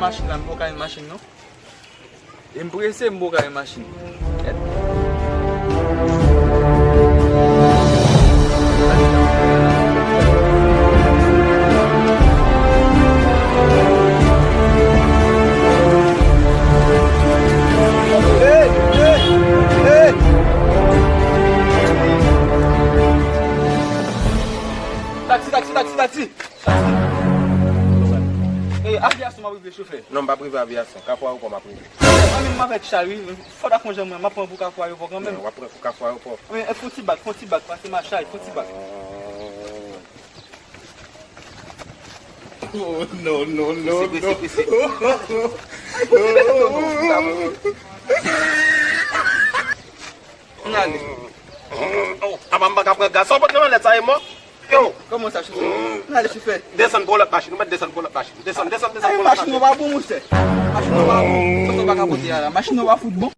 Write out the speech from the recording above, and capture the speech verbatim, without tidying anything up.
Machin la, m poko ka jwenn machin non. E m prese, m poko ka jwenn machin. Taxi, taxi, taxi, taxi. Taxi. E, avyasyon m ap rive, chofè. Non, m p ap rive avyasyon. Kafou Ayewopò m ap rive. Mwen menm m avèk chay wi. Fò w ta fè yon jan mwen, m ap pran pou Kafou Ayewopò kanmenm. Non, w ap pran pou Kafou Ayewopò. Men, e, fè yon ti bak, fè yon ti bak, pase m a chay, fè yon ti bak. Oh, non, non, non, non. Prese, prese, prese. Ann ale. Oh, apa m pa ka pran gaz? Sa w pot nan malèt sa, e mò? Yo! Kòman sa, chofè? Ann ale, chofè. Desann, pran lòt machin. Ou mèt desann, pran lòt machin. Desann, desann, desann, pran lòt machin. Machin nan pa bon, monchè. Machin nan pa bon. Sa w pa ka pote a la. Machin nan pa fout bon.